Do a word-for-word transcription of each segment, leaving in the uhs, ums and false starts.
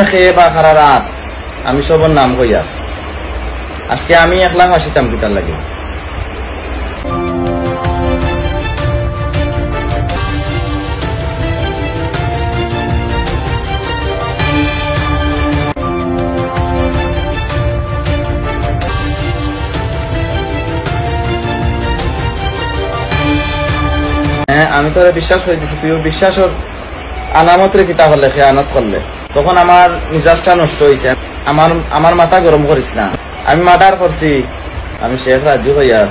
খেয়ে বা খারা রাত, আমি সবর নাম কইয়া। আজকে আমি একলা ফাঁসিতাম কিতার লাগি? হ্যাঁ, আমি তোরে বিশ্বাস করি দিছি, তুইও বিশ্বাসর আলামতরে কিতা করলে, খেয়ানত করলে। তখন আমার মিজাজটা নষ্ট হইছে। আমার, আমার মাথা গরম করিস না। আমি মার্ডার করছি, আমি শেখ রাজু ভাইয়ার।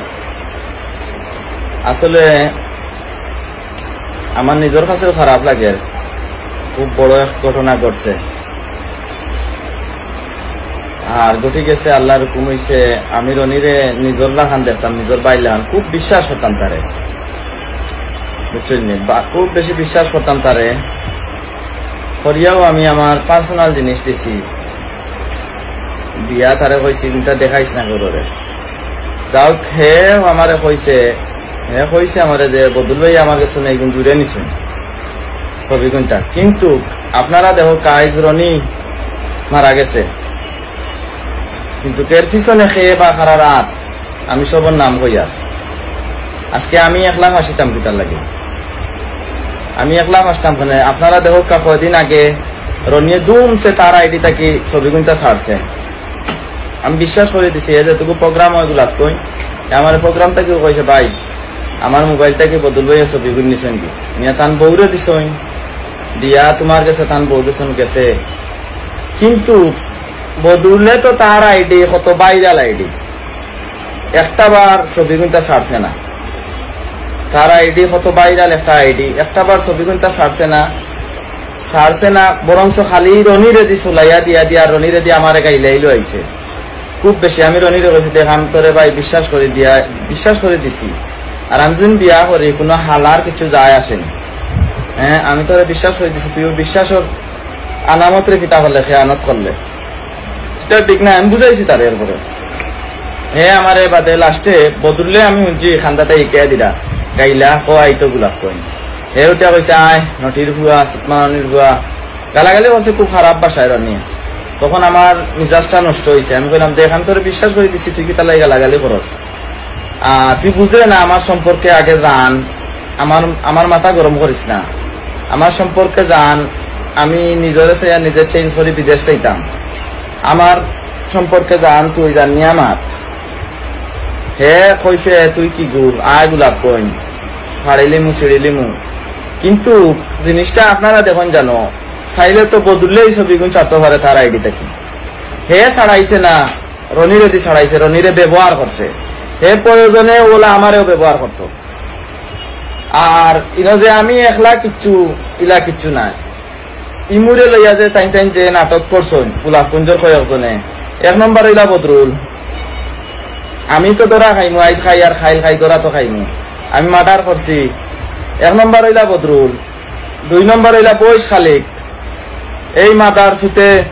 আসলে আমার নিজর কাছেও খারাপ লাগের, খুব বড় এক ঘটনা ঘটছে। আর ঘটি গেছে, আল্লাহর হুকুম হইছে, আমি রনিরে নিজর লাখান দেখতাম, নিজর ভাইর লাখান, খুব বিশ্বাস করতাম তারে, বুঝছইন নি? বা-, খুব বেশি বিশ্বাস করতাম তারে। করিয়াও আমি আমার পার্সোনাল জিনিস দিছি, দিয়া তারে কইছি, "ইনতা দেখাইস না কারোরে।" যাউক, হে আমারে কইছে, হে কইছে আমারে যে, "বদুল ভাই আমার গেছে না, এগুন জুড়ে নিছইন ছবিগুনতা।" কিন্তু আপনারা দেখউক্কা, আইজ রনি মারা গেছে, কিন্তু এর পিছনে খেয়ে বা খারা রাত, আমি সবর নাম কইয়া। আজকে আমি একলা ফাঁসিতাম কিতার লাগি? আমি একলা ফাঁসতাম কেনে? আপনারা দেখউক্কা, কয়দিন আগে রনিয়ে দুমছে তার আইডি থাকি ছবিগুনতা ছাড়ছে। আমি বিশ্বাস করি দিছি, এ যেটুকু প্রোগ্রাম অয় গুলাফ কই, এ আমার প্রোগ্রাম থাকিও কইছে, "ভাই, আমার মোবাইল থাকি বদুল ভাইয়ে ছবিগুন নিছইন কি? নিয়া তান বউরে দিছইন, দিয়া তোমার গেছে তান বউ দিছইন গেছে।" কিন্তু বদুলে তো তার আইডি কত ভাইরাল আইডি, একটা বার ছবিগুনতা ছাড়ছে না। তার আইডি কত ভাইরাল একটা আইডি, একটা বার ছবিগুনতা ছাড়ছে না, ছাড়ছে না, বরঞ্চ খালি রনিরে দি চুলাইয়া দিয়া দিয়া, রনিরে দি আমারে গাইলাইলো আইছে। খুব বেশি আমি রনিরে কইছি, "দেখান তোরে ভাই বিশ্বাস করি দিয়া, বিশ্বাস করি দিছি। আর আমি যদি বিয়া করি, কোনো হালার কিছু যায় আসেনি। হ্যাঁ, আমি তোরে বিশ্বাস করি দিছি, তুইও বিশ্বাসর আলামতরে কিতা করলে, খেয়ানত করলে।" এটা ঠিক না, আমি বুঝাইছি তারে। এরপরে হে আমারে বাদে লাস্টে বদুলে আমি শুনছি, "খান্দাতে ইকে দিলা, গাইলা, কো আইতো গুলাফ কইন।" হে উঠিয়া কইছে, "আয়, নটির ফুয়া, সুতমানির ফুয়া।" গালাগালি করছে খুব খারাপ ভাষায় রনি। তখন আমার মিজাজটা নষ্ট হইছে। আমি কইলাম, "দেখান তোরে বিশ্বাস করি দিছি, তুই কিতার লাগি গালাগালি করস? আহ, তুই বুঝলে না আমার সম্পর্কে আগে জান, আমার, আমার মাথা গরম করিস না। আমার সম্পর্কে জান, আমি নিজরে চাইয়া নিজে চেঞ্জ করি বিদেশ চাইতাম। আমার সম্পর্কে জান, তুই জানিয়া মাত।" হে কইছে, "তুই কি গুল, আয় গুলাফ কইন, ফাড়িলিমু, ছিড়িলিমু।" কিন্তু জিনিসটা আপনারা দেখইন জানো, চাইলে তো বদুলেই ছবিগুন ছাড়তো পারে তার আইডি থাকি। হে ছাড়াইছে না, রনিরে দি ছাড়াইছে, রনিরে ব্যবহার করছে। হে প্রয়োজনে ওলা আমারেও ব্যবহার করতো। আর ইনো যে আমি একলা কিচ্ছু, ইলা কিচ্ছু নাই। ইমুরে লইয়া যে তাইন তাইন যে নাটক করছইন, গোলাপগঞ্জর কয়েকজনে, এক নম্বর হইলা বদরুল। আমি তো ধরা খাইমু, আইজ খাই আর খাইল খাই, ধরা তো খাইমু। আমি মার্ডার করছি। এক নম্বর হইলা বদরুল, দুই নম্বর হইলা বইস খালিক। এই মাদার সুতে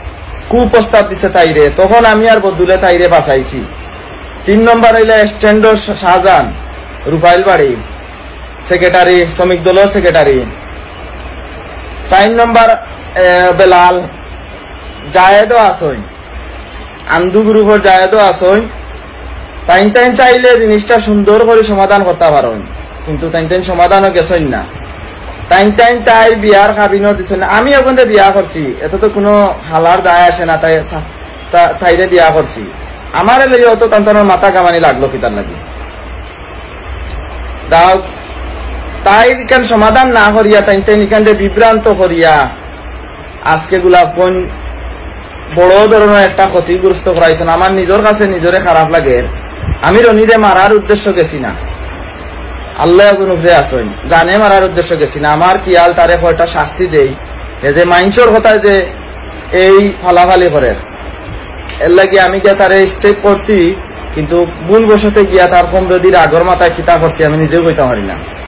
কুপ্রস্তাব দিছে তাইরে, তখন আমি আর বদরুলে তাইরে বাঁচাইছি। তিন নম্বর হইলা স্ট্যান্ডার্ড শাহজাহান, রুফাইল বাড়ি, সেক্রেটারি, শ্রমিক দলের সেক্রেটারি। চার নম্বর, এ, বেলাল, জায়েদও আছইন, আন্দু গ্রুপর জায়েদও আছইন। তাইন তাইন চাইলে জিনিসটা সুন্দর করি সমাধান করতা পারইন, কিন্তু তাইন তাইন সমাধানও গেছইন না। তাইন তাইন তাইর বিয়ার কাবিনও দিছইন না। আমি এজনরে বিয়া করছি, এত তো কোনো হালার দায় আসে না, তাই সা-, তা-, তাইরে বিয়া করছি। আমারে লইয়া অত তান তানোর মাথা কামানি লাগলো কিতার লাগি? দাও, তাই ইখান সমাধান না করিয়া, তাইন তাইন ইখানরে বিভ্রান্ত করিয়া, আজকে গোলাপগঞ্জ বড় ধরনের একটা ক্ষতিগ্রস্ত করাইছইন। আমার নিজর কাছে নিজরে খারাপ লাগের। আমি রনিরে মারার উদ্দেশ্য গেছি না, আল্লাহ এজন উপরে আছইন, জানে মারার উদ্দেশ্য গেছি না। আমার খিয়াল তারে কয়টা শাস্তি দেই, হে যে মাইনষর কথায় যে এই ফালাফালি করের, এর লাগি আমি গিয়া তারে স্টেপ করছি, কিন্তু ভুলবশত গিয়া তার কমরেদির আগর মাথায় কিতা করছি আমি নিজেও কইতাম পারি না।